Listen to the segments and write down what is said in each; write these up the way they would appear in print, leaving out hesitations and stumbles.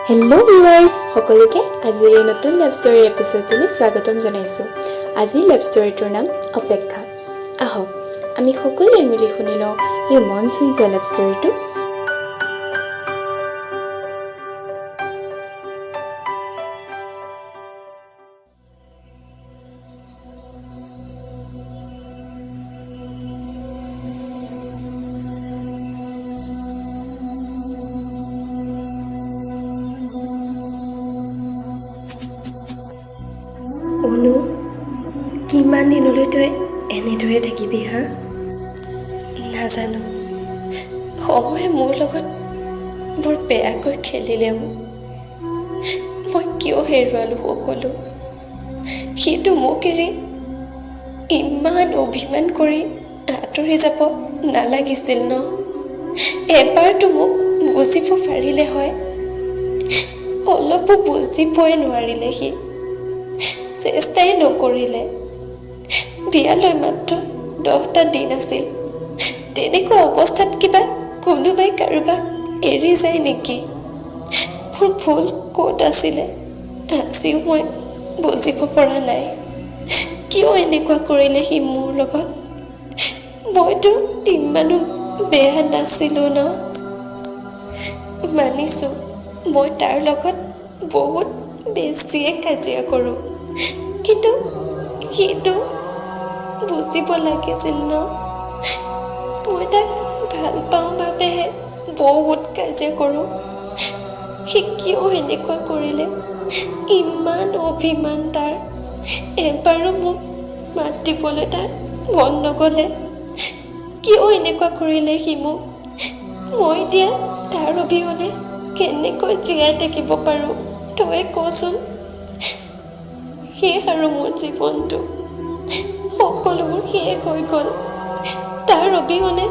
Hello' viewers, সকলোকে আজিৰ এই নতুন লাভ ষ্টৰীৰ এপিছ'ডটোলৈ স্বাগতম জনাইছোঁ। আজিৰ লাভ ষ্টৰীটোৰ নাম অপেক্ষা। আহক, আমি সকলোৱে মিলি শুনি লওঁ এই মন চুই যোৱা লাভ ষ্টৰীটো। অনু, কিমান দিনলৈ তই এনেদৰে থাকিবি হা? নাজানো, সময়ে মোৰ লগত বৰ বেয়াকৈ খেলিলেও। মই কিয় হেৰুৱালোঁ সকলো? সিটো মোক এৰি ইমান অভিমান কৰি আঁতৰি যাব নালাগিছিল ন? এবাৰতো মোক বুজিব পাৰিলে হয়। অলপো বুজিবই নোৱাৰিলে সি, চেষ্টাই নকৰিলে। বিয়ালৈ মাত্ৰ 10টা দিন আছিল। তেনেকুৱা অৱস্থাত কিবা কোনোবাই কাৰোবাক এৰি যায় নেকি? মোৰ ভুল ক'ত আছিলে, আজিও মই বুজিব পৰা নাই। কিয় এনেকুৱা কৰিলে সি মোৰ লগত? মইতো ইমানো বেয়া নাছিলোঁ ন? মানিছোঁ, মই তাৰ লগত বহুত বেছিয়ে কাজিয়া কৰোঁ, কিন্তু সিটো বুজিব লাগিছিল ন? মই তাক ভাল পাওঁ বাবেহে বহুত কাজিয়া কৰোঁ। সি কিয় এনেকুৱা কৰিলে? ইমান অভিমান তাৰ। এবাৰো মোক মাত দিবলৈ তাৰ মন নগ'লে। কিয় এনেকুৱা কৰিলে সি মোক? মই এতিয়া তাৰ অবিহনে কেনেকৈ জীয়াই থাকিব পাৰোঁ, তই কচোন? শেষ আৰু মোৰ জীৱনটো, সকলোবোৰ শেষ হৈ গ'ল। তাৰ অবিহনে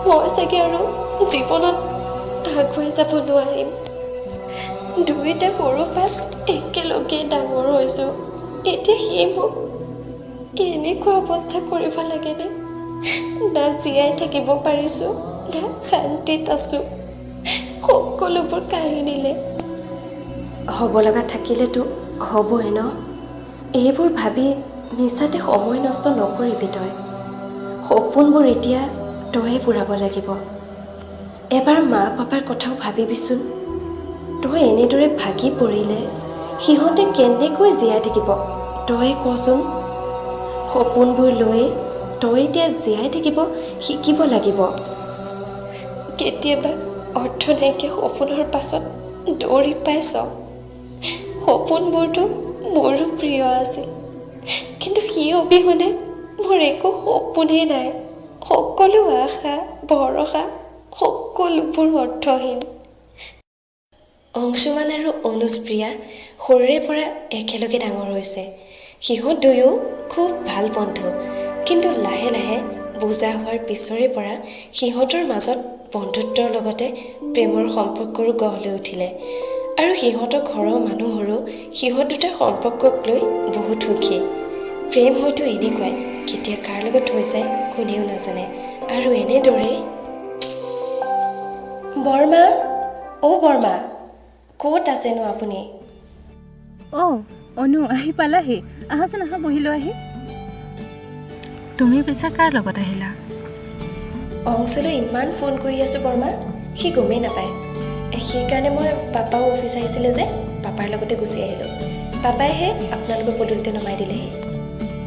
মই চাগে আৰু জীৱনত আগুৱাই যাব নোৱাৰিম। দুয়োটা সৰু পাত একেলগে ডাঙৰ হৈছোঁ। এতিয়া সি মোক এনেকুৱা অৱস্থা কৰিব লাগেনে? না জীয়াই থাকিব পাৰিছোঁ, না শান্তিত আছোঁ। সকলোবোৰ কাঢ়ি নিলে। হ'ব লগা থাকিলেতো হ'বই ন? এইবোৰ ভাবি মিছাতে সময় নষ্ট নকৰিবি তই। সপোনবোৰ এতিয়া তয়ে পূৰাব লাগিব। এবাৰ মা পাপাৰ কথাও ভাবিবিচোন। তই এনেদৰে ভাগি পৰিলে সিহঁতে কেনেকৈ জীয়াই থাকিব, তয়ে কচোন? সপোনবোৰ লৈ তই এতিয়া জীয়াই থাকিব শিকিব লাগিব। কেতিয়াবা অৰ্থ নাইকিয়া সপোনৰ পাছত দৌৰি পাইছ। সপোনবোৰতো মোৰো প্ৰিয় আছিল, কিন্তু সি অবিহনে মোৰ একো সপোনেই নাই। সকলো আশা ভৰসা সকলোবোৰ অৰ্থহীন। অংশুমান আৰু অনুজপ্ৰিয়া সৰুৰে পৰা একেলগে ডাঙৰ হৈছে। সিহঁত দুয়ো খুব ভাল বন্ধু। কিন্তু লাহে লাহে বুজা হোৱাৰ পিছৰে পৰা সিহঁতৰ মাজত বন্ধুত্বৰ লগতে প্ৰেমৰ সম্পৰ্কৰো গঢ় লৈ উঠিলে আৰু সিহঁতৰ ঘৰৰ মানুহৰো সিহঁত দুটাৰ সম্পৰ্কক লৈ বহুত সুখী। প্ৰেম হয়তো এনেকুৱাই, কেতিয়া কাৰ লগত হৈ যায় কোনেও নাজানে। আৰু এনেদৰেই। বৰমা, অ' বৰমা, ক'ত আছেনো আপুনি? অ' অনু, আহি পালাহি? আহাচোন, আহা, বহি লোৱাহি। তুমি পিছে কাৰ লগত আহিলা? অংশুলৈ ইমান ফোন কৰি আছোঁ বৰমা, সি গমেই নাপায়। সেইকাৰণে মই, পাপাও অফিচ আহিছিলে যে, পাপাৰ লগতে গুচি আহিলোঁ। পাপাইহে আপোনালোকৰ পদূলিতে নমাই দিলেহি।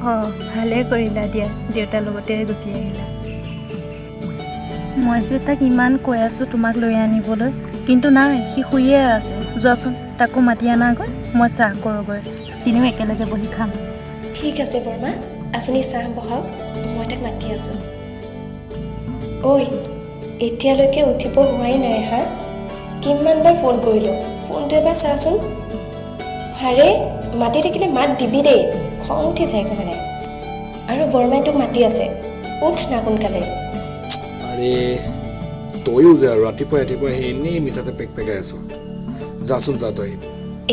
অঁ, ভালেই কৰিলা দিয়া, দেউতাৰ লগতে গুচি আহিলা। মই যে তাক ইমান কৈ আছোঁ তোমাক লৈ আনিবলৈ, কিন্তু নাই, সি শুইয়ে আছে। যোৱাচোন, তাকো মাতি আনাগৈ, মই চাহ কৰোঁগৈ, তিনিও একেলগে বহি খাম। ঠিক আছে বৰমা, আপুনি চাহ বহাওক, মই তাক মাতি আছোঁ। ঐ, এতিয়ালৈকে উঠিব হোৱাই নাই হা? কিমানবাৰ ফোন কৰিলোঁ, ফোনটো এবাৰ চাচোন। হাৰে, মাতি থাকিলে মাত দিবি দেই, খং উঠি যায়গৈ মানে। আৰু বৰমাই তোক মাতি আছে, উঠ না সোনকালে। আৰে, তয়ো যে আৰু ৰাতিপুৱাই ৰাতিপুৱাই সেই এনেই মিছাতে পেক পেকাই আছ। যাচোন যা তই।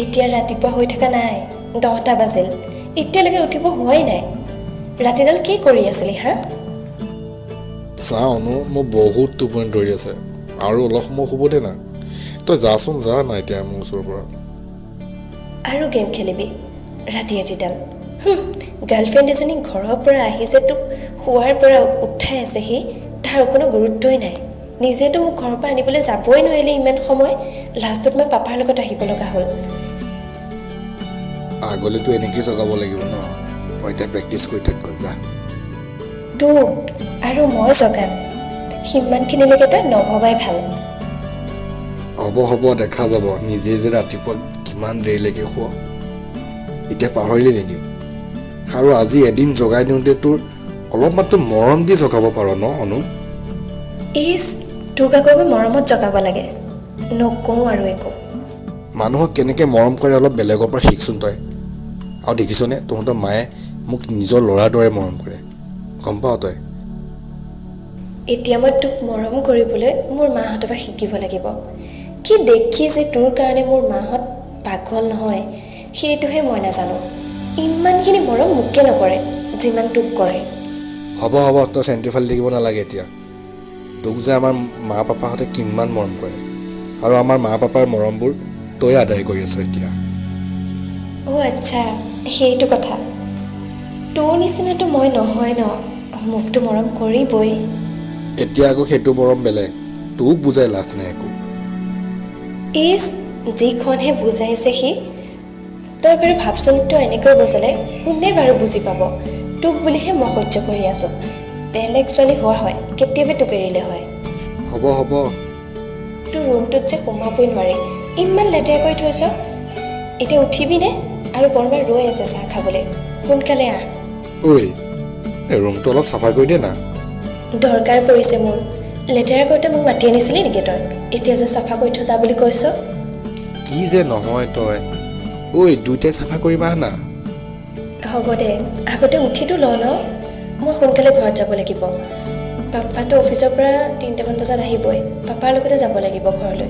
এতিয়া ৰাতিপুৱা হৈ থকা নাই, 10টা বাজিল, এতিয়ালৈকে উঠিব হোৱাই নাই। ৰাতিডাল কি কৰি আছিলি হা? চা অনু, মোৰ বহুত টোপনি ধৰি আছে আৰু অলপ সময় শুব দে না। তই যাচোন, যা না এতিয়া মোৰ ওচৰৰ পৰা। আৰু গেম খেলিবি ৰাতি ৰাতিডাল? গাৰ্লফ্ৰেণ্ড এজনী ঘৰৰ পৰা আহিছে, তোক শোৱাৰ পৰা উঠাই আছেহি, তাৰ অকণো গুৰুত্বই নাই। নিজেতো মোক ঘৰৰ পৰা আনিবলৈ যাবই নোৱাৰিলে ইমান সময়, লাষ্টত মই পাপাৰ লগত আহিব লগা হ'ল। আগলৈতো এনেকেই জগাব লাগিব ন? তই এতিয়া প্ৰেক্টিচ কৰি থাকগৈ যা। তোক আৰু মই জগাম সিমানখিনিলৈকে তই নভবাই ভাল। হ'ব হ'ব, দেখা যাব। নিজে যে ৰাতিপুৱা কিমান দেৰিলৈকে শুৱ, এতিয়া পাহৰিলি নেকি? আৰু আজি এদিন জগাই দিওঁতে তোৰ অলপমানতো মৰম দি জগাব পাৰ ন অনু? ইচ, তোক আকৌ মই মৰমত জগাব লাগে? নকওঁ আৰু একো। মানুহক কেনেকৈ মৰম কৰে অলপ বেলেগৰ পৰা শিকচোন তই। আৰু দেখিছনে, তহঁতৰ মায়ে মোক নিজৰ ল'ৰাৰ দৰে মৰম কৰে, গম পাৱ তই? এতিয়া মই তোক মৰম কৰিবলৈ মোৰ মাহঁতৰ পৰা শিকিব লাগিব। কি দেখি যে তোৰ কাৰণে মোৰ মাহঁত পাগল নহয় সেইটোহে মই নাজানো। ইমানখিনি মৰম মোকে নকৰে যিমান তোক কৰে। হ'ব হ'ব, তই চেণ্টি ফালি থাকিব নালাগে এতিয়া। তোক যে আমাৰ মা পাপাহঁতে কিমান মৰম কৰে, আৰু আমাৰ মা পাপাৰ মৰমবোৰ তই আদায় কৰি আছ এতিয়া। অ' আচ্ছা, সেইটো কথা। তোৰ নিচিনাতো মই নহয় ন, মোকতো মৰম কৰিবই। এতিয়া আকৌ সেইটো মৰম বেলেগ, তোক বুজাই লাভ নাই একো। ইচ, যিখনহে বুজাইছে সি। তই বাৰু ভাবচোন, তই এনেকৈ বুজালে কোনে বাৰু বুজি পাব? তোক বুলিহে মই সহ্য কৰি আছোঁ, বেলেগ ছোৱালী হোৱা হয় কেতিয়াবা তোক এৰিলে হয়। হ'ব হ'ব। তোৰ ৰুমটোত যে সোমাবই নোৱাৰি, ইমান লেতেৰা কৰি থৈছ। এতিয়া উঠিবিনে? আৰু বৰমা ৰৈ আছে চাহ খাবলৈ, সোনকালে আহ। ঐ, এই ৰুমটো অলপ চাফা কৰি দে না। দৰকাৰ পৰিছে মোৰ। লেতেৰা কৰোঁতে মোক মাতি আনিছিলি নেকি তই? এতিয়া যে চাফা কৰি থৈ যা বুলি কৈছ। কি যে নহয় তই। ঐ, দুইটাই চাফা কৰিম, আহ না। হ'ব দে, আগতে উঠিতো ল ন। মই সোনকালে ঘৰত যাব লাগিব। পাপাটো অফিচৰ পৰা 3টামান বজাত আহিবই, পাপাৰ লগতে যাব লাগিব ঘৰলৈ।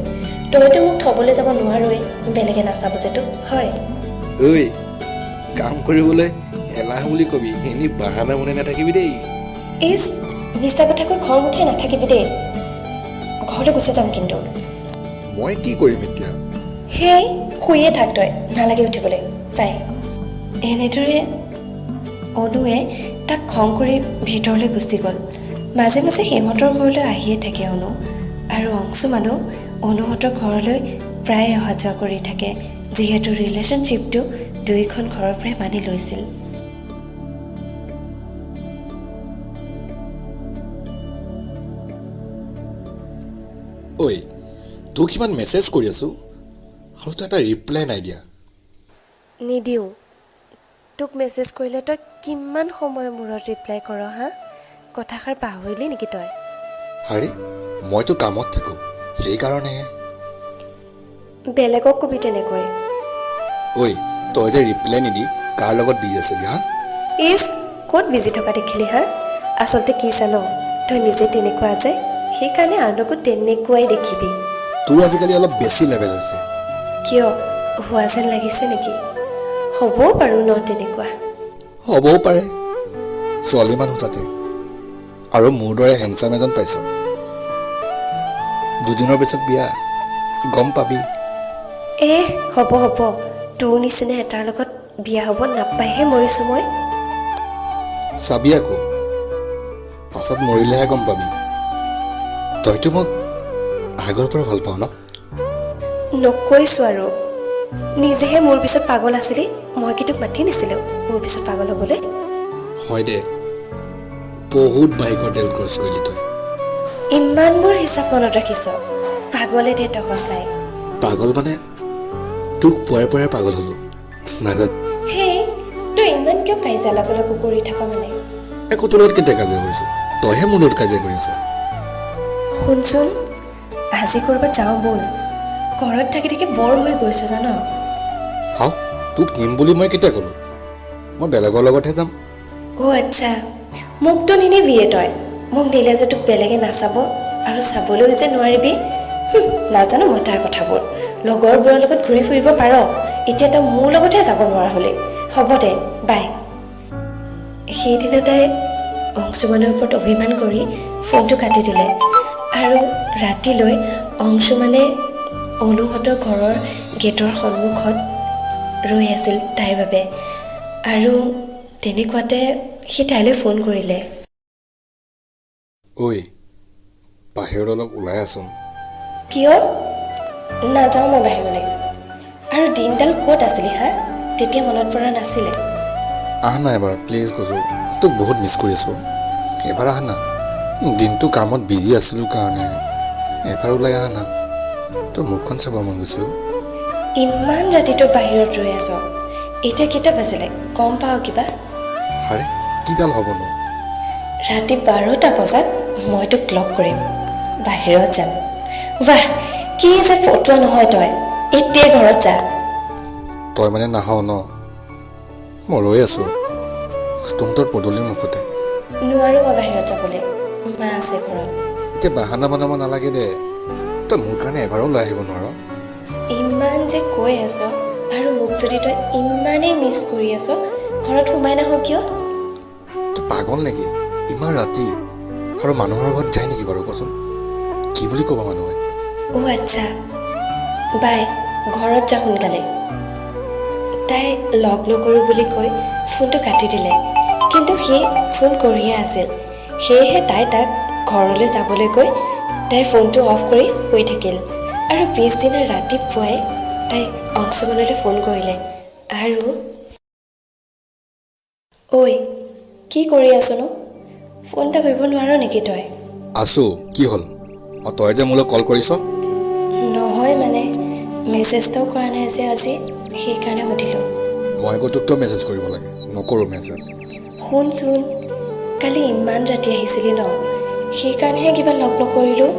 তইতো মোক থ'বলৈ যাব নোৱাৰই, বেলেগে নাচাব যে তোক, হয়? ঐ, কাম কৰিবলৈ এলাহ বুলি কবি, এনেই বাহানা বনাই নাথাকিবি দেই। ইচ, মিছা কথা কৈ খং উঠাই নাথাকিবি দেই। ঘৰলৈ গুচি যাম কিন্তু। মই কি কৰিম এতিয়া? সেয়াই, শুইয়ে থাক তই, নালাগে উঠিবলৈ। বাই। এনেদৰে অনুৱে তাক খং কৰি ভিতৰলৈ গুচি গ'ল। মাজে মাজে সিহঁতৰ ঘৰলৈ আহিয়ে থাকে অনু, আৰু অংশুমানো অনুহঁতৰ ঘৰলৈ প্ৰায়ে অহা যোৱা কৰি থাকে, যিহেতু ৰিলেশ্যনশ্বিপটো দুয়োখন ঘৰৰ পৰাই মানি লৈছিল। ঐ, তোক ইমান মেছেজ কৰি আছোঁ আৰু তই এটা ৰিপ্লাই নাই দিয়া। নিদিওঁ। তোক মেছেজ কৰিলে তই কিমান সময়ৰ মূৰত ৰিপ্লাই কৰ হা? কথাষাৰ পাহৰিলি নেকি তই? আৰে, মইতো কামত থাকোঁ, সেইকাৰণেহে। বেলেগক কবি তেনেকৈ। ঐ, তই যে ৰিপ্লাই নিদি কাৰ লগত বিজি আছিলি হা? ইচ, ক'ত বিজি থকা দেখিলি হা? আচলতে কি জান, তই নিজে তেনেকুৱা যে, সেইকাৰণে আনকো তেনেকুৱাই দেখিবি। তোৰ আজিকালি অলপ বেছি লেভেল হৈছে। কিয়, হোৱা যেন লাগিছে নেকি? হ'বও পাৰোঁ ন তেনেকুৱা। হ'বও পাৰে, ছোৱালী মানুহ তাতে আৰু মোৰ দৰে হেণ্ডচাম এজন পাইছ। দুদিনৰ পিছত বিয়া, গম পাবি। এ হ'ব হ'ব, তোৰ নিচিনা এটাৰ লগত বিয়া হ'ব নাপায়হে মৰিছোঁ মই। চাবি আকৌ, পাছত মৰিলেহে গম পাবি। তইতো মোক আগৰ পৰা ভাল পাৱ ন? নকৈছোঁ আৰু, নিজেহে মোৰ পিছত পাগল আছিলি। মই কি তোক মাতি নিছিলোঁ মোৰ পিছত পাগল হ'বলৈ? হয় দে, বহুত বাইকৰ তেল ক্ৰছ কৰিলি তই। ইমানবোৰ হিচাপ মনত ৰাখিছ, পাগলে দে তই সঁচাই। পাগল মানে তোক পোৱাই পৰাই পাগল হ'লো, নাজান। হেই, তই ইমান কিয় কাজিয়া লাগো লাগো কৰি থাক মানে? একো তোৰ লগত কেতিয়া কাজিয়া কৰিছোঁ? তইহে মোৰ লগত কাজিয়া কৰি আছ। শুনচোন, আজি ক'ৰবাত যাওঁ ব'ল। ঘৰত থাকি থাকি বৰ হৈ গৈছোঁ জান। হাও, তোক নিম বুলি মই কেতিয়া ক'লোঁ? মই বেলেগৰ লগতহে যাম। অ' আচ্ছা, মোকতো নিনিবিয়ে তই। মোক নিলে যে তোক বেলেগে নাচাব আৰু চাবলৈও যে নোৱাৰিবি। নাজানো মই তাৰ কথাবোৰ। লগৰবোৰৰ লগত ঘূৰি ফুৰিব পাৰ, এতিয়া তই মোৰ লগতহে যাব নোৱাৰা হ'লি। হ'ব দে, বাই। সেইদিনা তাই অংশুমানৰ ওপৰত অভিমান কৰি ফোনটো কাটি দিলে আৰু ৰাতিলৈ অংশুমানে অনুহঁতৰ ঘৰৰ গেটৰ সন্মুখত ৰৈ আছিল তাইৰ বাবে। আৰু তেনেকুৱাতে সি তাইলৈ ফোন কৰিলে। ঐ, বাহিৰত অলপ ওলাই আছোন। কিয়? নাযাওঁ মই বাহিৰলৈ। আৰু দিনডাল ক'ত আছিলি হা? তেতিয়া মনত পৰা নাছিলে? আহ না এবাৰ, প্লিজ কৈছোঁ, তোক বহুত মিছ কৰি আছোঁ। এবাৰ আহ না। দিনটো কামত বিজি আছিলোঁ কাৰণে। এবাৰ ওলাই আহ না, তোৰ মুখখন চাব মন গৈছে অ'। ইমান ৰাতি তই বাহিৰত ৰৈ আছ, এতিয়া কেইটা বাজিলে গম পাৱ কিবা? আৰে, কিডাল হ'বনো? ৰাতি 12টা বজাত মই তোক লগ কৰিম, বাহিৰত যাম। বাহ, কি যে ফটোৱা নহয় তই! এতিয়াই ঘৰত যা। তই মানে নাহ ন? মই ৰৈ আছোঁ তহঁতৰ পদূলিৰ মুখতে। নোৱাৰোঁ মই বাহিৰত যাবলৈ, মা আছে ঘৰত। এতিয়া বাহানা বনাব নালাগে দে। তই মোৰ কাৰণে এবাৰো ওলাই আহিব নোৱাৰ? ইমান যে কৈ আছ, আৰু মোক যদি তই ইমানেই মিছ কৰি আছ, ঘৰত সোমাই নাহ কিয়? তই পাগল নেকি? ইমান ৰাতি আৰু মানুহৰ ঘৰত যায় নেকি বাৰু, কচোন? কি বুলি ক'ব মানুহে? অ' আচ্ছা, বাই, ঘৰত যা সোনকালে। তাই লগ নকৰোঁ বুলি কৈ ফোনটো কাটি দিলে, কিন্তু সি ফোন কৰিয়ে আছিল। সেয়েহে তাই তাক ঘৰলৈ যাবলৈ কৈ তাই ফোনটো অফ কৰি শুই থাকিল। আৰু পিছদিনা ৰাতিপুৱাই তাই অংশুমানলৈ ফোন কৰিলে আৰু, ঐ, কি কৰি আছনো? ফোন এটা কৰিব নোৱাৰ নেকি তই? আছোঁ, কি হ'ল? অঁ, তই যে মোলৈ কল কৰিছ? নহয়, মানে মেছেজটাও কৰা নাই যে আজি, সেইকাৰণে সুধিলোঁ। মই আকৌ তোক কিয় মেছেজ কৰিব লাগে? নকৰোঁ মেছেজ। শুনচোন, কালি ইমান ৰাতি আহিছিলি ন, সেইকাৰণেহে কিবা লগ নকৰিলোঁ।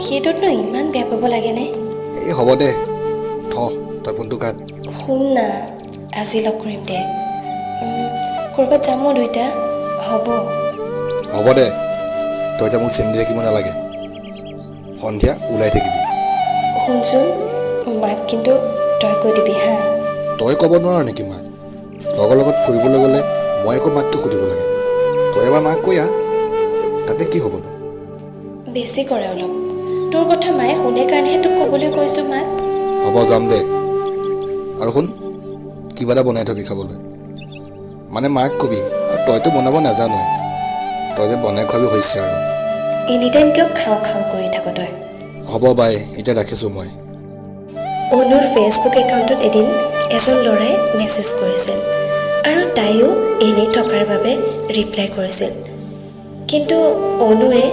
সেইটোতনো ইমান বেয়া পাব লাগেনে? এই হ'ব দে, থ, তই ফোনটো কাট। শুন না, আজি লগ কৰিম দে। ক'ৰবাত যাম অ' দুইটা, হ'ব? হ'ব দে, তই এতিয়া মোক চিন্তি থাকিব নালাগে। সন্ধিয়া ওলাই থাকিবি। শুনচোন, মাক কিন্তু তই কৈ দিবি হা। তই ক'ব নোৱাৰ নেকি মাক? লগৰ লগত ফুৰিবলৈ গ'লে মই আকৌ মাকটো সুধিব লাগে? তই এবাৰ মাক কৈ আহ, তাতে কি হ'বনো? বেছি কৰে অলপ। তোৰ কথা মায়ে শুনে কাৰণেহে তোক ক'বলৈ কৈছোঁ মাক। হ'ব, যাম দে। আৰু শুন, কিবা এটা বনাই থবি খাবলৈ। মানে মাক কবি, আৰু তইতো বনাব নাজানই, তই যে বনাই খোৱাবি হৈছে আৰু। এনি টাইম কিয় খাওঁ খাওঁ কৰি থাক তই? হ'ব, বাই, এতিয়া ৰাখিছোঁ মই। অনুৰ ফেচবুক একাউণ্টত এদিন এজন ল'ৰাই মেছেজ কৰিছিল আৰু তাইও এনেই থকাৰ বাবে ৰিপ্লাই কৰিছিল। কিন্তু অনুৱে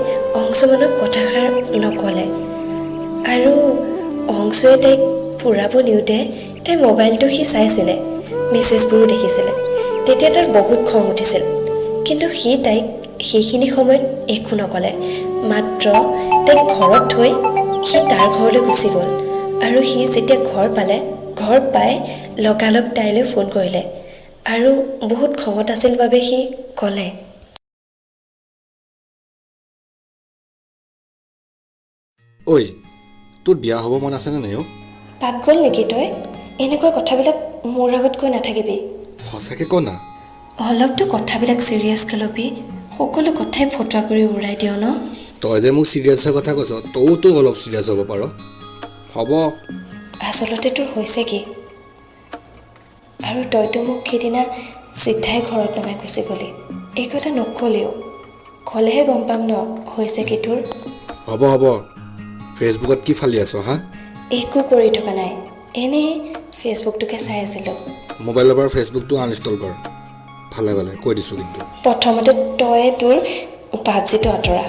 অংশুমানক কথাষাৰ নক'লে। আৰু অংশুৱে তাইক ফুৰাব নিওঁতে তাইৰ মোবাইলটো সি চাইছিলে, মেছেজবোৰো দেখিছিলে। তেতিয়া তাৰ বহুত খং উঠিছিল, কিন্তু সি তাইক সেইখিনি সময়ত একো নক'লে। মাত্ৰ তাইক ঘৰত থৈ সি তাৰ ঘৰলৈ গুচি গ'ল। আৰু সি যেতিয়া ঘৰ পালে, ঘৰ পাই লগালগ তাইলৈ ফোন কৰিলে আৰু বহুত খঙত আছিল বাবে সি ক'লে, ঐ, তোৰ বিয়া হ'ব মন আছেনে নাই অ'? পাগল নেকি তই? এনেকুৱা কথাবিলাক মোৰ আগত কৈ নাথাকিবি। সঁচাকৈ ক না। অলপতো কথাবিলাক চিৰিয়াছকৈ ল'বি। সকলো কথাই ফটোৱা কৰি উৰাই দিয় ন? তই যে মোক চিৰিয়াছৰ কথা কৈছ, তইওতো অলপ চিৰিয়াছ হ'ব পাৰ। হ'ব। আচলতে তোৰ হৈছে কি? আৰু তইতো মোক সেইদিনা চিধাই ঘৰত নমাই গুচি গ'লি, একো এটা নক'লেও। ক'লেহে গম পাম ন হৈছে কি তোৰ। হ'ব হ'ব, ফেচবুকত কি ফালি আছ হা? একো কৰি থকা নাই, এনেই ফেচবুকটোকে চাই আছিলোঁ। মোবাইলৰ পৰা ফেচবুকটো আনইনষ্টল কৰ, ভালে ভালে কৈ দিছোঁ কিন্তু। প্ৰথমতে তই তোৰ পাবজিটো আঁতৰা,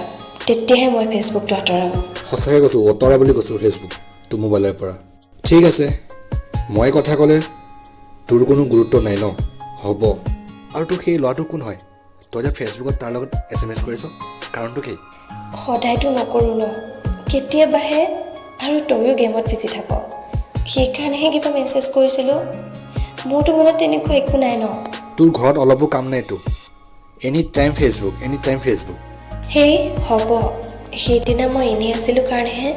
তেতিয়াহে মই ফেচবুকটো আঁতৰাম। সঁচাকৈ কৈছোঁ, অঁতৰা বুলি কৈছোঁ ফেচবুক তোৰ মোবাইলৰ পৰা। ঠিক আছে, মই কথা ক'লে তোৰ কোনো গুৰুত্ব নাই ন? হ'ব। আৰু তোৰ সেই ল'ৰাটো কোন হয়? তই যে ফেচবুকত তাৰ লগত SMS কৰিছ, কাৰণটো কি? সদায়তো নকৰোঁ ন, কেতিয়াবাহে। আৰু তয়ো গেমত বিজি থাক, সেইকাৰণেহে কিবা মেছেজ কৰিছিলোঁ। মোৰতো মনত তেনেকুৱা একো নাই ন। তোৰ ঘৰত অলপো কাম নাইতো? Any time Facebook, any time Facebook. সেই হ'ব, সেইদিনা মই এনেই আছিলোঁ কাৰণেহে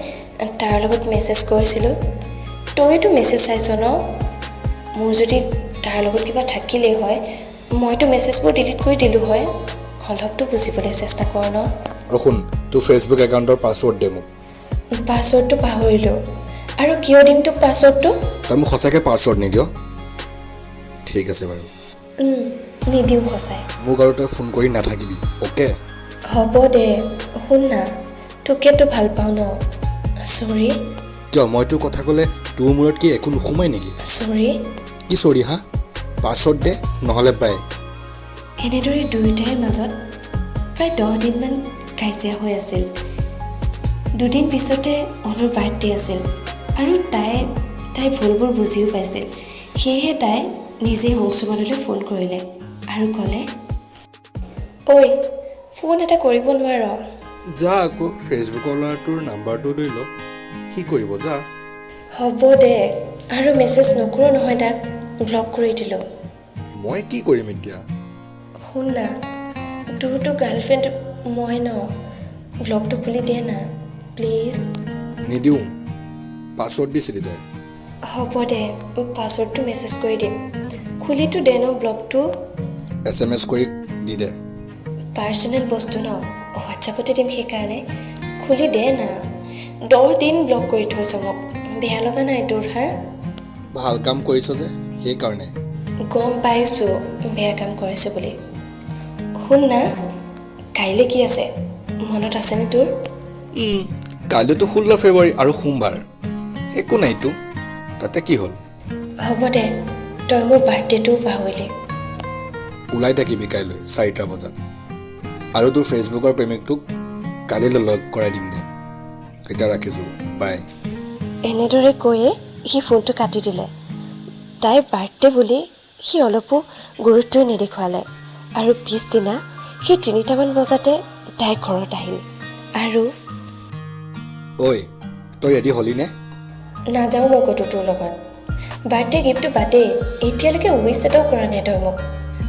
তাৰ লগত মেছেজ কৰিছিলোঁ। তয়োতো মেছেজ চাইছ ন? মোৰ যদি তাৰ লগত কিবা থাকিলেই হয়, মইতো মেছেজবোৰ ডিলিট কৰি দিলোঁ হয়। অলপতো বুজিবলৈ চেষ্টা কৰ ন। আৰু শুন, তোৰ ফেচবুক একাউণ্টৰ পাছৱৰ্ড দে মোক। পাছৱৰ্ডটো পাহৰিলোঁ। আৰু কিয় দিম তোক পাছৱৰ্ডটো? তই মোক সঁচাকৈ পাছৱৰ্ড নিদিয়? ঠিক আছে বাৰু। নিদিওঁ সঁচাই। মোক আৰু তই ফোন কৰি নাথাকিবি, অ'কে? হ'ব দে। শুন না, তোকেতো ভাল পাওঁ ন। চৰি। কিয়, মই তোৰ কথা ক'লে তোৰ মূৰত কি একো নোসোমাই নেকি? চৰি। কি চৰি হা? পাছৱৰ্ড দে, নহ'লে বাই। এনেদৰে দুয়োটাৰে মাজত প্ৰায় 10 দিনমান কাজিয়া হৈ আছিল। দুদিন পিছতে অনুৰ বাৰ্থডে আছিল আৰু তাই তাইৰ ভুলবোৰ বুজিও পাইছিল। সেয়েহে তাই নিজেই অংশুমানলৈ ফোন কৰিলে আৰু ক'লে, ঐ, ফোন এটা কৰিব নোৱাৰ? যা আকৌ, ফেচবুকৰ ল'ৰাটোৰ নাম্বাৰটো লৈ ল। কি কৰিব, যা। হ'ব দে, আৰু মেছেজ নকৰোঁ নহয়, তাক ব্লক কৰি দিলোঁ। মই কি কৰিম এতিয়া? শুন না, তোৰতো গাৰ্লফ্ৰেণ্ড মই ন, ব্লকটো খুলি দে না প্লিজ। নিদিওঁ। পাছৱৰ্ড দিছিলি তই। হ'ব দে, পাছৱৰ্ডটো মেছেজ কৰি দিম। খুলিতো দে ন ব্লকটো। SMS কৰি দি দে। পাৰ্চনেল বস্তু ন, হোৱাটছআপতে দিম, সেইকাৰণে। খুলি দে না। 10 দিন ব্লক কৰি থৈছ মোক, বেয়া লগা নাই তোৰ হা? ভাল কাম কৰিছ যে, সেইকাৰণে। গম পাইছোঁ বেয়া কাম কৰিছোঁ বুলি। শুন না, কাইলৈ কি আছে মনত আছেনে তোৰ? কাইলৈতো 16 ফেব্ৰুৱাৰী আৰু সোমবাৰ। একো নাইতো, তাতে কি হ'ল? হ'ব দে, তই মোৰ বাৰ্থডেটোও পাহৰিলি। ওলাই থাকিবি কাইলৈ 4টা বজাত। আৰু তোৰ ফেচবুকৰ প্ৰেমিকটোক কালিলৈ লগ কৰাই দিম দে। এতিয়া ৰাখিছোঁ, বাই। এনেদৰে কৈয়ে সি ফোনটো কাটি দিলে। তাইৰ বাৰ্থডে বুলি সি অলপো গুৰুত্বই নেদেখুৱালে। আৰু পিছদিনা সি 3টামান বজাতে তাই ঘৰত আহিল আৰু ঐ, তই ৰেডি হ'লি নে? নাযাওঁ মই ক'তো তোৰ লগত। বাৰ্থডে গিফ্টটো বাদেই, এতিয়ালৈকে উইচ এটাও কৰা নাই তই মোক।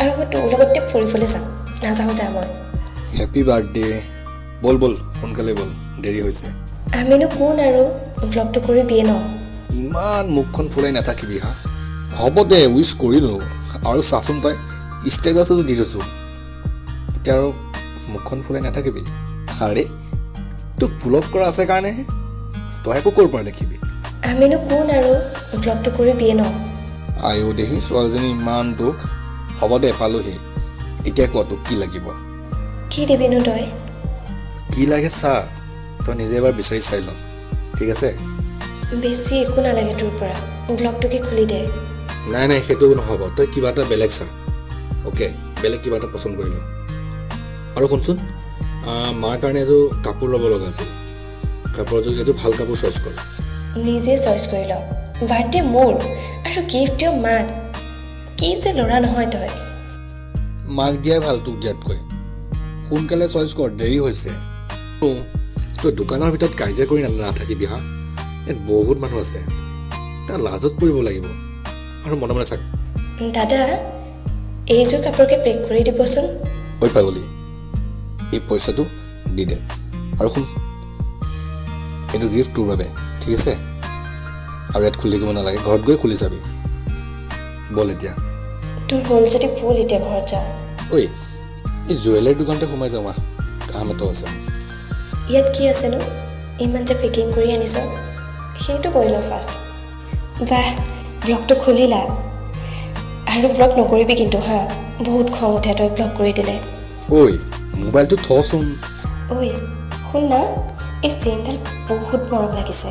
আৰু মই তোৰ লগতে ফুৰিবলৈ যাম? নাযাওঁ, যা মই। Happy birthday. ব'ল ব'ল, সোনকালে ব'ল, দেৰি হৈছে। আমিনো কোন আৰু ব্লগটো কৰিবিয়ে ন। ইমান মুখখন ফুলাই নাথাকিবি হা। হ'ব দে, উইচ কৰিলোঁ। আৰু চাচোন, তই ষ্টেটাছতো দি থৈছোঁ। এতিয়া আৰু মুখখন ফুলাই নাথাকিবি। আৰে, তোক ব্লক কৰা আছে কাৰণেহে। তই একো ক'ৰ পৰা দেখিবি? আমিনো কোন আৰু ব্লগটো কৰিবিয়ে ন। আইও দেহি, ছোৱালীজনী ইমান দুখ। হ'ব দে, পালোহি। এতিয়া ক, তোক কি লাগিব? কি দিবিনো তই? কি লাগে চা, তই নিজে এবাৰ বিচাৰি চাই ল, ঠিক আছে? বেছি একো নালাগে তোৰ পৰা, ব্লগটোকে খুলি দে। নাই নাই, সেইটো নহ'ব। তই কিবা এটা বেলেগ চা, অ'কে? বেলেগ কিবা এটা পচন্দ কৰি ল। আৰু শুনচোন, মাৰ কাৰণে এযোৰ কাপোৰ ল'ব লগা আছিল। কাপোৰ এযোৰ, এযোৰ ভাল কাপোৰ চইচ কৰ। নিজে চইচ কৰি ল। বাৰ্থডে মোৰ আৰু গিফ্ট দিয় মাক? কি যে ল'ৰা নহয় তই। মাক দিয়াই ভাল তোক দিয়াতকৈ। সোনকালে চইচ কৰ, দেৰি হৈছে। তই দোকানৰ ভিতৰত কাজিয়া কৰি নাথাকিবি হা। ইয়াত বহুত মানুহ আছে, তাৰ লাজত পৰিব লাগিব। আৰু মনে মনে থাক। দাদা, এইযোৰ কাপোৰকে পেক কৰি দিবচোন। ঐ পাগলী, এই পইচাটো দি দে। আৰু শুন, এইটো গিফ্ট তোৰ বাবে, ঠিক আছে? আৰু ইয়াত খুলি থাকিব নালাগে, ঘৰত গৈ খুলি চাবি। ব'ল এতিয়া। তোৰ হ'ল যদি ব'ল এতিয়া ঘৰত যাওঁ। ঐ, এই জুৱেলাৰী দোকানতে সোমাই যাওঁ আহ, কাম এটাও আছে। ইয়াত কি আছেনো ইমান যে পেকিং কৰি আনিছ? সেইটো কৰি লওঁ ফাৰ্ষ্ট। বাহ, ব্লগটো খুলিলা। আৰু ব্লগ নকৰিবি কিন্তু হা, বহুত খং উঠে তই ব্লগ কৰি দিলে। ঐ, মোবাইলটো থচোন। ঐ শুন না, এই চেইনডাল বহুত মৰম লাগিছে,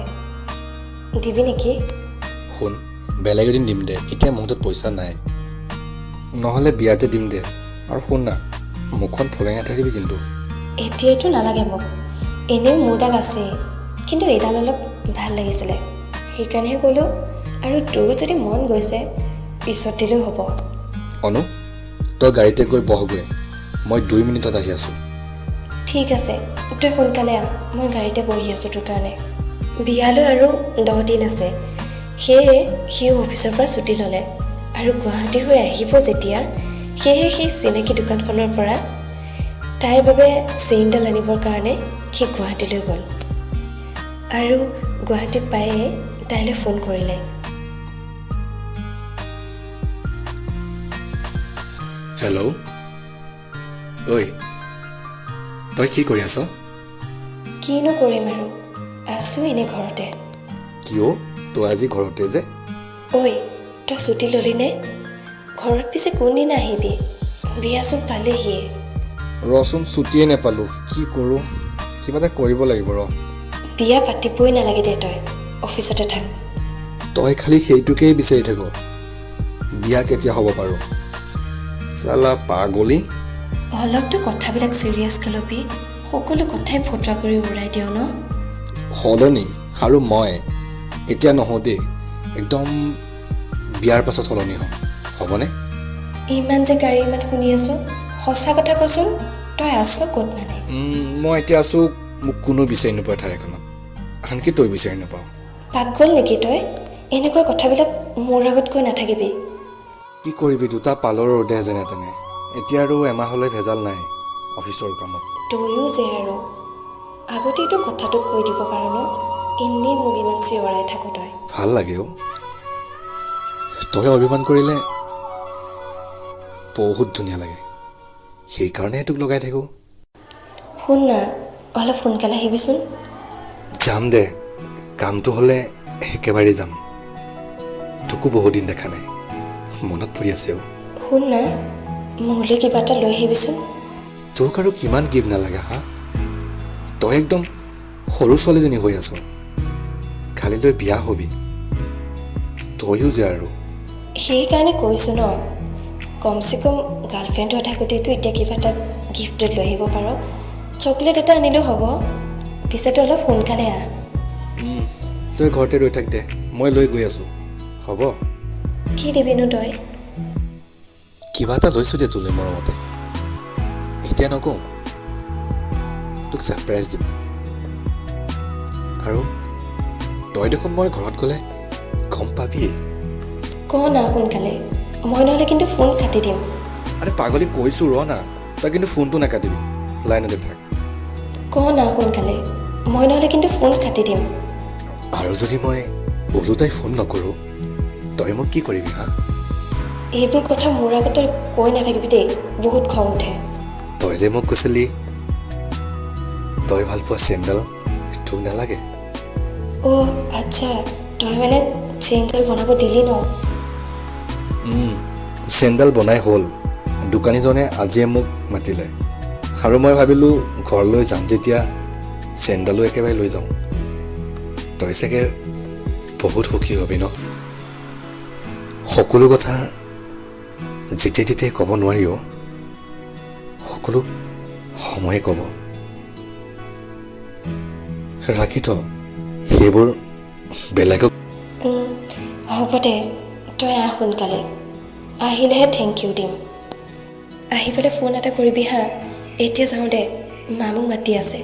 দিবি নেকি? শুন, বেলেগ এদিন দিম দে, এতিয়া মোৰ হাতত পইচা নাই। নহ'লে বিয়াতে দিম দে। আৰু শুন না, মুখখন ফুলাই নাথাকিবি কিন্তু। এতিয়াইতো নালাগে মোক, এনেও মোৰডাল আছেই। কিন্তু এইডাল অলপ ভাল লাগিছিলে, সেইকাৰণেহে ক'লোঁ। আৰু তোৰ যদি মন গৈছে, পিছত দিলেও হ'ব। অনু, তই গাড়ীতে গৈ বহগৈ, মই 2 মিনিটত আহি আছোঁ। ঠিক আছে, তই সোনকালে আহ, মই গাড়ীতে বহি আছোঁ তোৰ কাৰণে। বিয়ালৈ আৰু 10 দিন আছে, সেয়ে সিও অফিচৰ পৰা ছুটি ল'লে আৰু গুৱাহাটী হৈ আহিব যেতিয়া, সেয়েহে সেই চিনাকি দোকানখনৰ পৰা তাইৰ বাবে চেইনডাল আনিবৰ কাৰণে সি গুৱাহাটীলৈ গ'ল। আৰু গুৱাহাটী পায়ে তাইলৈ ফোন কৰিলে। হেল্ল' ঐ, তই কি কৰি আছ? কিনো কৰিম আৰু, আছোঁ এনেই ঘৰতে। কিয়? তই আজি ঘৰতে যে। ঐ, তই ছুটি ল'লিনে? ঘৰত পিছে কোনদিনা আহিবি? বিয়াচোন পালেহিয়ে। ৰচোন, ছুটিয়ে নাপালোঁ, কি কৰোঁ? কিবা এটা কৰিব লাগিব ৰ। বিয়া পাতিবই নালাগে দে, তই অফিচতে থাক। তই খালি সেইটোকেই বিচাৰি থাক, বিয়া কেতিয়া হ'ব পাৰোঁ। চালা পাগলী। অলপতো কথাবিলাক চিৰিয়াছকৈ ল'বি, সকলো কথাই ফটোৱা কৰি উৰাই দিয় ন। সলনি আৰু মই এতিয়া নহওঁ দেই, একদম বিয়াৰ পাছত সলনি হ'ম, হ'বনে? ইমান যে গাড়ী ইমান শুনি আছোঁ, সঁচা কথা কচোন, তই আছ ক'ত মানে? মই এতিয়া আছোঁ মোক কোনো বিচাৰি নোপোৱা ঠাই এখনত, আনকি তই বিচাৰি নাপাওঁ। পাগল নেকি তই? এনেকুৱা কথাবিলাক মোৰ আগত কৈ নাথাকিবি। কি কৰিবি, দুটা পালৰ ৰ'দে যেনে তেনে। এতিয়া আৰু এমাহলৈ ভেজাল নাই অফিচৰ কামত। তয়ো যে আৰু আগতেইতো কথাটো কৈ দিব পাৰ ন, এনেই মোক ইমান চিঞৰাই থাক তই। ভাল লাগে অ', তই অভিমান কৰিলে বহুত ধুনীয়া লাগে, সেইকাৰণেহে তোক লগাই থাকোঁ। শুন না, অলপ সোনকালে আহিবিচোন। যাম দে, কামটো হ'লে একেবাৰেই যাম। তোকো বহুদিন দেখা নাই, মনত পৰি আছে অ'। শুন না, মোলৈ কিবা এটা লৈ আহিবিচোন। তোক আৰু কিমান গিফ্ট নালাগে হা? তই একদম সৰু ছোৱালীজনী হৈ আছ, কালিলৈ বিয়া হবি, তয়ো যে আৰু। সেইকাৰণে কৈছোঁ ন, কমচে কম গাৰ্লফ্ৰেণ্ড হৈ থাকোঁতেতো এতিয়া কিবা এটা গিফ্ট লৈ আহিব পাৰ। চকলেট এটা আনিলেও হ'ব, পিছেতো অলপ সোনকালে আহ। তই ঘৰতে ৰৈ থাক দে, মই লৈ গৈ আছোঁ, হ'ব? কি দিবিনো তই? কিবা এটা লৈছোঁ দে তোলৈ মৰমতে, এতিয়া নকওঁ, তোক ছাৰপ্ৰাইজ দিম। আৰু তই দেখোন মই ঘৰত গ'লে গম পাবিয়েই। ক না সোনকালে, মই নহ'লে কিন্তু ফোন কাটি দিম। আৰে পাগলী, কৈছোঁ ৰ না, তই কিন্তু ফোনটো নাকাটিবি, লাইনতে থাক। ক না সোনকালে, মই নহ'লে কিন্তু ফোন কাটি দিম। আৰু যদি মই ওলোটাই ফোন নকৰোঁ, তই মোক কি কৰিবি হা? এইবোৰ কথা মোৰ আগত তই কৈ নাথাকিবি দেই, বহুত খং উঠে। তই যে মোক কৈছিলি তই ভাল পোৱা চেণ্ডেল তোক নালাগে। অ' আচ্ছা, তই মানে চেইনডাল বনাব দিলি ন? চেণ্ডেল বনাই হ'ল, দোকানীজনে আজিয়ে মোক মাতিলে আৰু মই ভাবিলোঁ ঘৰলৈ যাম যেতিয়া চেণ্ডেলো একেবাৰে লৈ যাওঁ। তই চাগে বহুত সুখী হবি ন? সকলো কথা যেতিয়া তেতিয়াই ক'ব নোৱাৰি অ', সকলো সময়ে ক'ব। ৰাখি থ সেইবোৰ বেলেগক। হ'ব দে, তই আহ সোনকালে, আহিলেহে thank U দিম। আহি পেলাই ফোন এটা কৰিবি হা। এতিয়া যাওঁ দে, মা মোক মাতি আছে।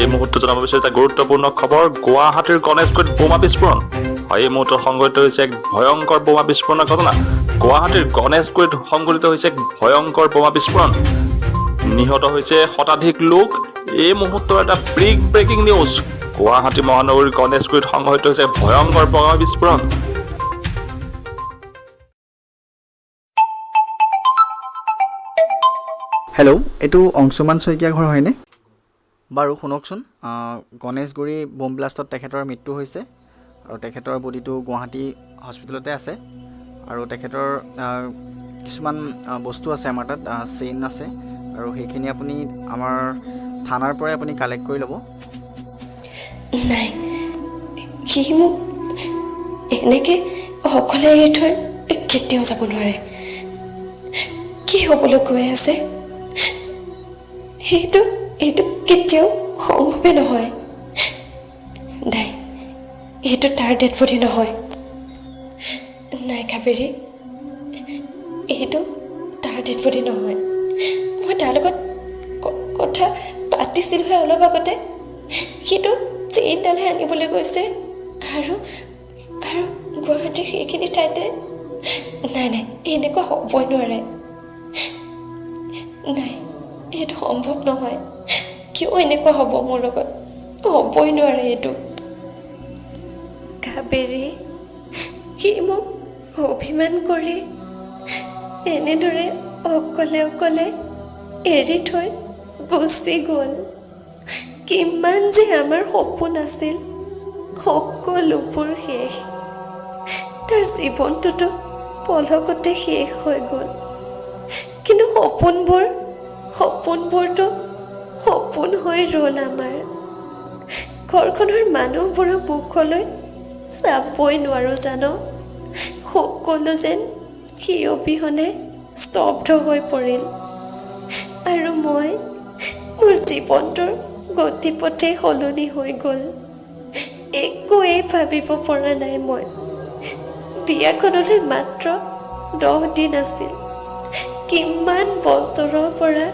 এই মুহূৰ্তত জনাব বিচাৰিছোঁ এটা গুৰুত্বপূৰ্ণ খবৰ। গুৱাহাটীৰ গণেশগুৰিত বোমা বিস্ফোৰণ। হয়, এই মুহূৰ্তত সংঘটিত হৈছে এক ভয়ংকৰ বোমা বিস্ফোৰণৰ ঘটনা। গুৱাহাটীৰ গণেশগুৰিত সংঘটিত হৈছে এক ভয়ংকৰ বোমা বিস্ফোৰণ। নিহত হৈছে শতাধিক লোক। এই মুহূৰ্তৰ এটা বিগ ব্ৰেকিং নিউজ। গুৱাহাটী মহানগৰীৰ গণেশগুৰিত সংঘটিত হৈছে ভয়ংকৰ বোমা বিস্ফোৰণ। হেল্ল', এইটো অংশুমান শইকীয়া ঘৰ হয়নে বাৰু? শুনকচোন, গণেশগুৰি বোম ব্লাষ্টত তেখেতৰ মৃত্যু হৈছে। আৰু তেখেতৰ বডিটো গুৱাহাটী হস্পিটেলতে আছে। আৰু তেখেতৰ কিছুমান বস্তু আছে আমাৰ তাত, চেইন আছে, আৰু সেইখিনি আপুনি আমাৰ থানাৰ পৰাই আপুনি কালেক্ট কৰি ল'ব। নাই, সি মোক এনেকৈ অকলে এৰি থৈ কেতিয়াও যাব নোৱাৰে। কি হ'বলৈ গৈ আছে সেইটো, এইটো কেতিয়াও সম্ভৱেই নহয়। নাই, এইটো তাৰ ডেড বডি নহয়। নাই কাবেৰী, এইটো তাৰ ডেড বডি নহয়। মই তাৰ লগত কথা পাতিছিলোঁহে অলপ আগতে। সিটো চেইনডালহে আনিবলৈ গৈছে আৰু আৰু গুৱাহাটীৰ সেইখিনি ঠাইতে। নাই নাই, এনেকুৱা হ'বই নোৱাৰে। নাই, এইটো সম্ভৱ নহয়। কিয় এনেকুৱা হ'ব মোৰ লগত? হ'বই নোৱাৰে এইটো। কাবেৰী, সি মোক অভিমান কৰি এনেদৰে অকলে অকলে এৰি থৈ গুচি গ'ল। কিমান যে আমাৰ সপোন আছিল, সকলোবোৰ শেষ। তাৰ জীৱনটোতো পলকতে শেষ হৈ গ'ল, কিন্তু সপোনবোৰ, সপোনবোৰতো সপোন হৈ ৰ'ল। আমাৰ ঘৰখনৰ মানুহবোৰৰ মুখলৈ চাবই নোৱাৰোঁ জান। সকলো যেন সি অবিহনে স্তব্ধ হৈ পৰিল আৰু মই, মোৰ জীৱনটোৰ গতিপথেই সলনি হৈ গ'ল। একোৱেই ভাবিব পৰা নাই মই। বিয়াখনলৈ মাত্ৰ 10 দিন আছিল। কিমান বছৰৰ পৰা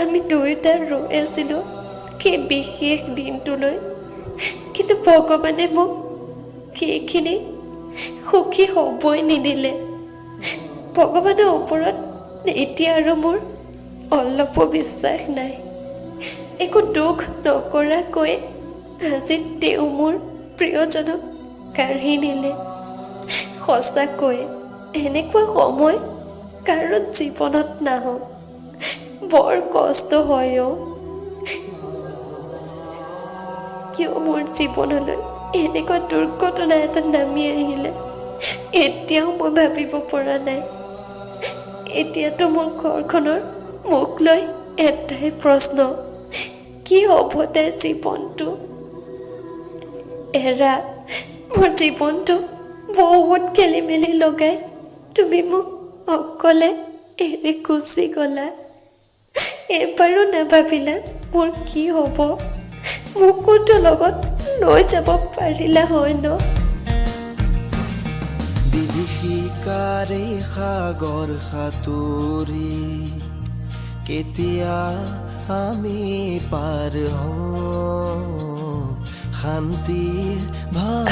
আমি দুয়োটা ৰৈ আছিলোঁ সেই বিশেষ দিনটোলৈ, কিন্তু ভগৱানে মোক সেইখিনি সুখী হ'বই নিদিলে। ভগৱানৰ ওপৰত এতিয়া আৰু মোৰ অলপো বিশ্বাস নাই। একো দুখ নকৰাকৈ আজি তেওঁ মোৰ প্ৰিয়জনক কাঢ়ি নিলে। সঁচাকৈ এনেকুৱা সময় কাৰো জীৱনত নাহক। বৰ কষ্ট হয় অ'। কিয় মোৰ জীৱনলৈ এনেকুৱা দুৰ্ঘটনা এটা নামি আহিলে, এতিয়াও মই ভাবিব পৰা নাই। এতিয়াতো মোৰ ঘৰখনৰ মোক লৈ এটাই প্ৰশ্ন, কি হ'ব তাইৰ জীৱনটো? এৰা, মোৰ জীৱনটো বহুত খেলি মেলি লগাই তুমি মোক অকলে এৰি গুচি গ'লা। এবাৰো নাভাবিলা মোৰ কি হ'ব। মোকোতো লগত লৈ যাব পাৰিলা হয় ন? বিভীষিকাৰে সাগৰ সাঁতুৰি কেতিয়া আমি পাৰ হম শান্তিৰ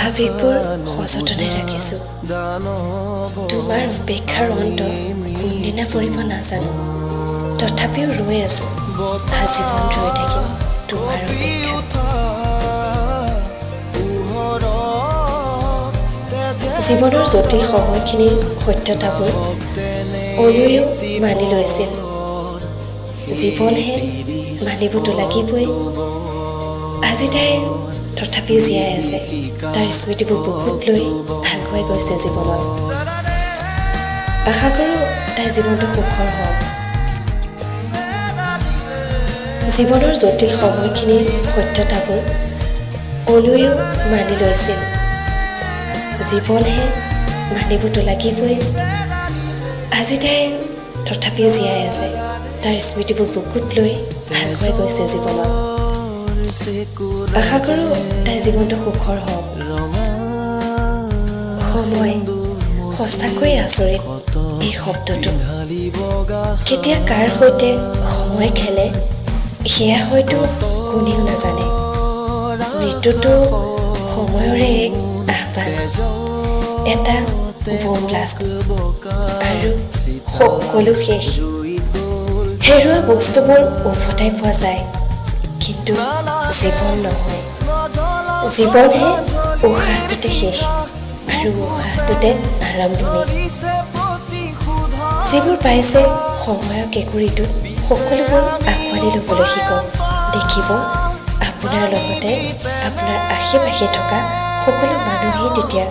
আৱেগবোৰ সযতনে ৰাখিছোঁ। দানৱ তোমাৰ উপেক্ষাৰ অন্ত কোনদিনা পৰিব নাজানো, তথাপিও ৰৈ আছোঁ। আজীৱন ৰৈ থাকিম তোমাৰ অপেক্ষাত। পোহৰত তেজে জীৱনৰ জটিল সময়খিনিৰ সত্যতাবোৰ অনুৱেও মানি লৈছিল। জীৱনহে, মানিবতো লাগিবই। আজি তাই তথাপিও জীয়াই আছে। তাৰ স্মৃতিবোৰ বুকুত লৈ আগুৱাই গৈছে জীৱনত। আশা কৰোঁ তাইৰ জীৱনটো সুখৰ হওক। জীৱনৰ জটিল সময়খিনিৰ সত্যতাবোৰ অনুৱেও মানি লৈছিল। জীৱনহে, মানিবতো লাগিবই। আজি তাই তথাপিও জীয়াই আছে। তাৰ স্মৃতিবোৰ বুকুত লৈ আগুৱাই গৈছে জীৱনত। আশা কৰোঁ তাইৰ জীৱনটো সুখৰ হওক। সময় সঁচাকৈয়ে আচৰিত। এই শব্দটো কেতিয়া কাৰ সৈতে সময় খেলে, সেয়া হয়তো কোনেও নাজানে। মৃত্যুটো সময়ৰে এক আহ্বান, এটা বোম ব্লাষ্ট আৰু সকলো শেষ। হেৰুৱা বস্তুবোৰ উভতাই পোৱা যায়, কিন্তু জীৱন নহয়। জীৱনহে উশাহটোতে শেষ আৰু উশাহটোতে আৰম্ভণি। যিবোৰ পাইছে সময়ৰ কেঁকুৰিটোত, সকলোবোৰ আঁকোৱালি ল'বলৈ শিকক। দেখিব, আপোনাৰ লগতে আপোনাৰ আশে পাশে থকা সকলো মানুহেই তেতিয়া